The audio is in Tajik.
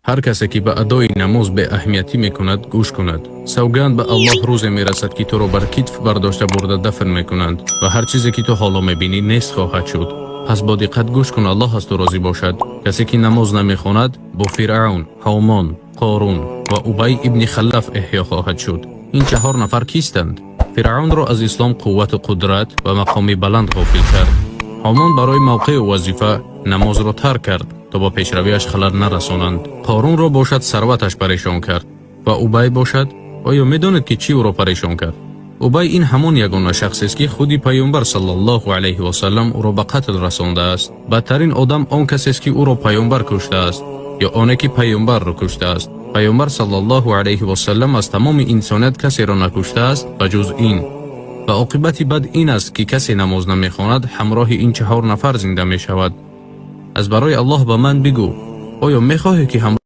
Ҳар касе ки ба адои намоз беаҳамиятӣ мекунад, гӯш кунад. Савганд ба Аллоҳ, рӯзе мерасад, ки туро бар китф бардошта бурда дафн мекунанд ва ҳар чизе ки ту ҳоло мебинӣ, нест хоҳад шуд. Пас бо диққат гӯш кун, Аллоҳ аз ту розӣ бошад. Касе ки намоз намехонад, бо Фиръавн, Ҳомон, Қорун ва Убай ибни Халаф эҳё хоҳад шуд. Ин чаҳор нафар кистанд? Фиръавнро аз ислом қуввату қудрат ва мақоми баланд ғофил кард. Ҳомон барои мавқеъу вазифа намозро тарк кард, то ба пешравиаш халал нарасонанд. Қорунро бошад, сарваташ парешон кард. Ва Убай бошад, оё медонед, ки чӣ ӯро парешон кард? Убай ин ҳамон ягона шахсест, ки худи Паёмбар саллаллоҳу алайҳи васаллам ӯро ба қатл расондааст. Бадтарин одам он касест, ки ӯро Паёмбар куштааст, ё оне ки Паёмбарро куштааст. Паёмбар саллаллоҳу алайҳи васаллам аз тамоми инсоният касеро накуштааст, ба ҷуз ин. Ва оқибати бад ин аст, ки касе намоз намехонад, ҳамроҳи ин чаҳор нафар зинда мешавад. Аз барои Аллоҳ ба ман бигӯ, оё мехоҳӣ, ки ҳам